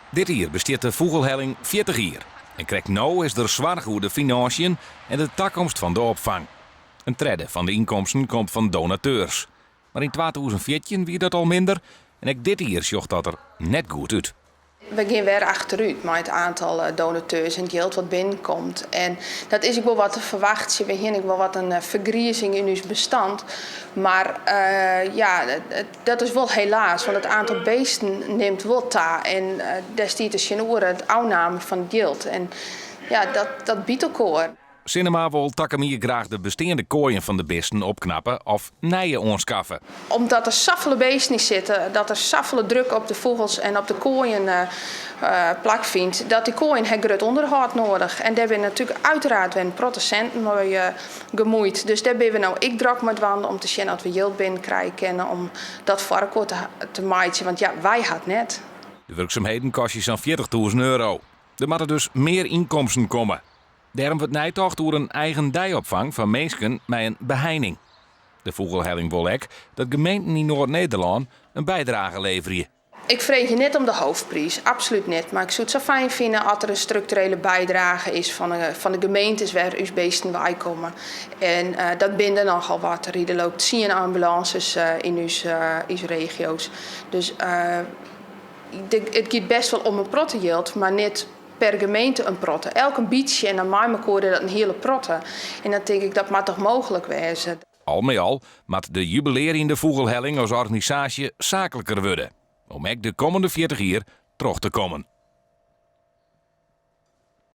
Dit jier bestiet de Fûgelhelling 40 jier. En krekt no is der soarch oer de finânsjen en de takomst fan de opfang. In tredde fan de ynkomsten komt fan donateurs. Mar yn 2014 wie dat al minder en ek dit jier sjocht dat der net goed út. We gean wer achterút mei it oantal donateurs en it jild wat binnenkomt. En dat is ek wol wat te ferwachtsjen. We hiene ek wol wat in fergrizing yn ús bestand. Mar ja, dat is wol helaas, want it oantal beesten nimt wol ta. En dêr stiet dus tsjinoer it ôfname fan it jild. En ja, dat byt elkoar. Sinnema wol takom jier graach de besteande koaien fan de bisten opknappe of nije oanskaffe. Omdat der safolle beesten yn sitte, dat der safolle druk op de fûgels en op de koaien plakfynt, dat dy koaien ha grut ûnderhâld noadich. En dêr binne natuerlik uiteraard wer in protte sinten mei gemoeid. Dus dêr binne we no ek drok mei dwaande om te sjen oft we jild binnenkrije kinne om dat foar elkoar te meitsjen. Want ja, wy ha it net. De wurksumheden kostje sa'n 40.000 euro. Der moatte dus mear ynkomsten komme. Dêrom wurdt neitocht oer in eigen deiopfang foar minsken mei in beheining. De Fûgelhelling wol ek dat gemeenten yn Noard-Nederlân in bydrage leverje. Ik freegje net om de hoofdpriis, absolút net. Mar ik soe it sa fijn fine as der in strukturele bydrage is fan de gemeentes wêr ús beesten weikomme. En dat binne der nochal wat. Der ride leau ik tsien ambulânses yn ús regio's. Dus it giet bêst wol om in protte jild, mar net per gemeente in protte. Elk in bytsje en dan mei mekoar is dat in hiele protte. En dan tink ik dat moat toch mooglik wêze. Al mei al moat de jubilearjende Fûgelhelling as organisaasje saakliker wurde, om ek de kommende 40 jier troch te kommen.